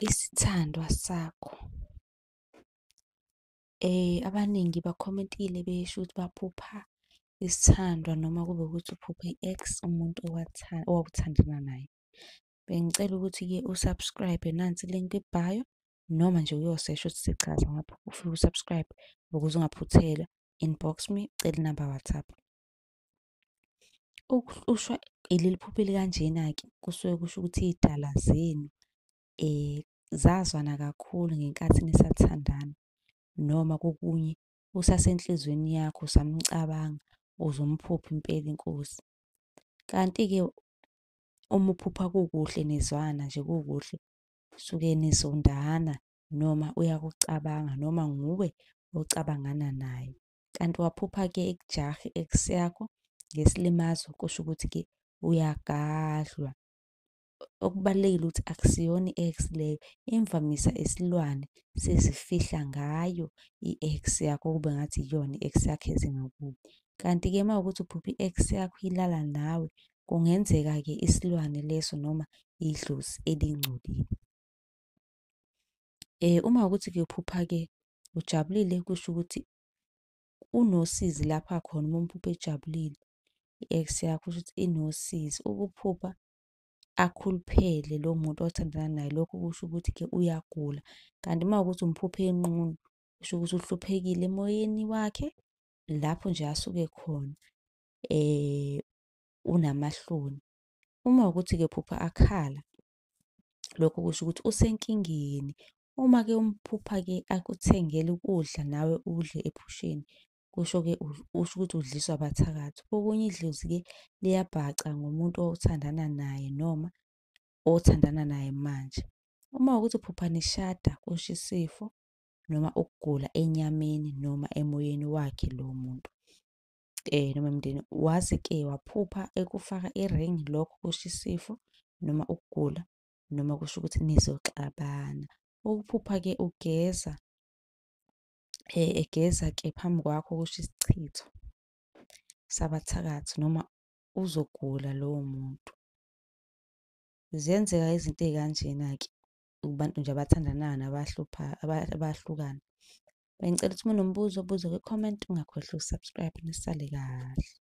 Isithandwa sakho. Abaningi bakhomentile besho ukuthi baphupha isithandwa noma kube ukuthi uphuphe i-ex, umuntu owawuthandana naye. Bengicela ukuthi-ke u-subscribe-e, nansi ilinki kwi-bio, noma nje uyosesha uthi Sichaza ngapha, ufike u-subscribe ukuze ungaphuthelwa. Inbox me, ucele inamba ya-WhatsApp. Ukuhlushwa ileli phupho elikanjena-ke kusuke kusho ukuthi iy'dalwa zenu zazwana kakhulu ngenkathi nisathandana noma kokunye usasenhlizweni yakho usamcabanga, uze umphuphe impela inkosi. Kanti-ke uma uphupha kukuhle nizwana nje kukuhle, suke nizondana noma uyakucabanga noma nguwe ocabangana naye. Kanti waphupha-ke ikujaha i-ex yakho ngesilimazo, kusho ukuthi-ke uyagadlwa. Okubalulekile ukuthi akusiyona i-ex leyo, imvamisa isilwane sizifihla ngayo i-ex yakho kube ngathi iyona i-ex yakho eze ngakuwe. Kanti-ke uma kuwukuthi uphupha i-ex yakho ilala nawe, kungenzeka-ke isilwane leso noma idlozi elingcolile. Uma kuwukuthi-ke uphupha-ke ujabulile kusho ukuthi unosizi lapho akhona uma umphupha ejabulile i-ex yakho, kusho ukuthi inosizi. Ukuphupha akhuluphele lowo muntu othandana naye, lokho kusho ukuthi-ke uyagula. Kanti uma kuwukuthi umphupha enqunu, kusho ukuthi uhluphekile emoyeni wakhe, lapho nje asuke khona unamahloni. Uma kuwukuthi-ke uphupha akhala, lokho kusho ukuthi usenkingeni. Uma-ke umphupha-ke akuthengela ukudla nawe udle ephusheni, kusho-ke kusho ukuthi udliswa abathakathi. Kokunye idlozi-ke liyabhaca ngomuntu owawuthandana naye noma othandana naye manje. Uma kuwukuthi uphupha nishada, kusho isifo noma ukugula enyameni noma emoyeni wakhe lowo muntu noma emndenini. Waze-ke waphupha ekufaka iringi, lokho kusho isifo noma ukugula noma kusho ukuthi nizoxabana. Ukuphupha-ke ugeza egeza-ke phambi kwakho kusho isichitho sabathakathi noma uzogula lowo muntu. Ziyenzeka izinto ey'kanjena-ke kubantu nje abathandanayo abahlukana. Bengicela ukuthi uma unombuzo ubuze kwi-comment, ungakhohlwa uku-subscribe. Nisale kahle.